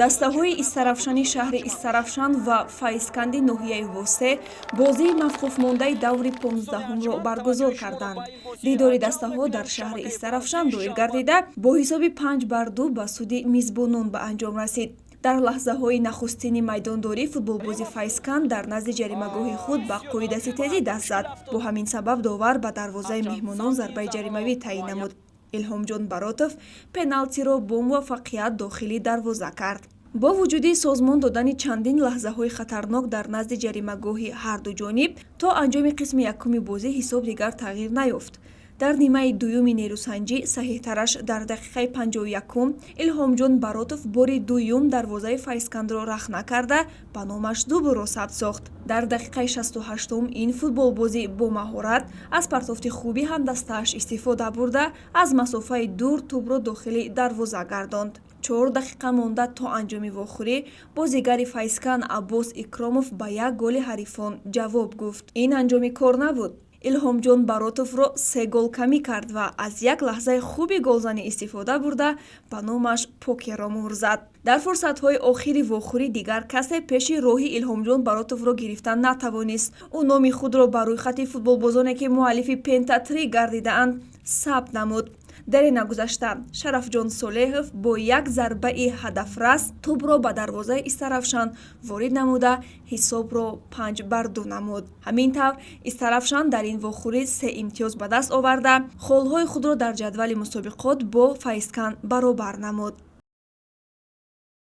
Дастаҳои Истаравшани шаҳри Истаравшан ва Файзканди ноҳияи Восе бозии мавқуфмондаи даври 15-умро баргузор карданд. Дидори дастаҳо дар шаҳри Истаравшан доир гардида, бо ҳисоби 5 бар 2 ба суди мизбонон ба анҷом расид. Дар лаҳзаҳои нахустини майдондорӣ футболбози Файзканд дар назди ҷаримагоҳи худ ба қоидаситезӣ даст зад. Бо ҳамин сабаб довар ба дарвозаи меҳмонон зарбаи ҷаримавӣ таъин намуд. Илҳомҷон Баротов пеналтиро бо муваффақият дохили дарвоза кард. Бо вуҷуди созмон додани чандин лаҳзаҳои хатарнок дар назди ҷаримагоҳи ҳарду ҷониб, то анҷоми қисми якуми бозӣ ҳисоб дигар тағйир наёфт. Дар нимаи дуюми нерӯсанҷӣ, саҳиҳтараш дар дақиқаи 51-ум, Илҳомҷон Баротов бори дуюм дарвозаи Файзкандро рахна карда, ба номаш дублро сабт сохт. Дар дақиқаи 68-ум ин футболбозӣ бо маҳорат аз партофти хуби ҳамдастааш истифода бурда, аз масофаи дур тӯбро дохили дарвоза гардонд. 4 дақиқа монда то анҷоми вохӯрӣ бозигари Файзканд Аббос Икромов ба як голи ҳарифон ҷавоб гуфт. Ин анҷоми кор набуд. Илҳомҷон Баротовро се гол камӣ кард ва аз як лаҳзаи хуби голзанӣ истифода бурда, ба номаш покерро муҳр зад. Дар фурсатҳои охири вохӯрӣ дигар касе пеши роҳи Илҳомҷон Баротовро гирифта натавонист. Ӯ номи худро ба рӯйхати футболбозоне, ки муаллифи пентатрик гардидаанд, сабт намуд. Дере нагузашта Шарафҷон Солеҳов бо як зарбаи ҳадафрас тӯбро ба дарвозаи Истаравшан ворид намуда, ҳисобро 5 бар 2 намуд. Ҳамин тавр, Истаравшан дар ин вохӯрӣ се имтиёз ба даст оварда, холҳои худро дар ҷадвали мусобиқот бо Файзканд баробар намуд.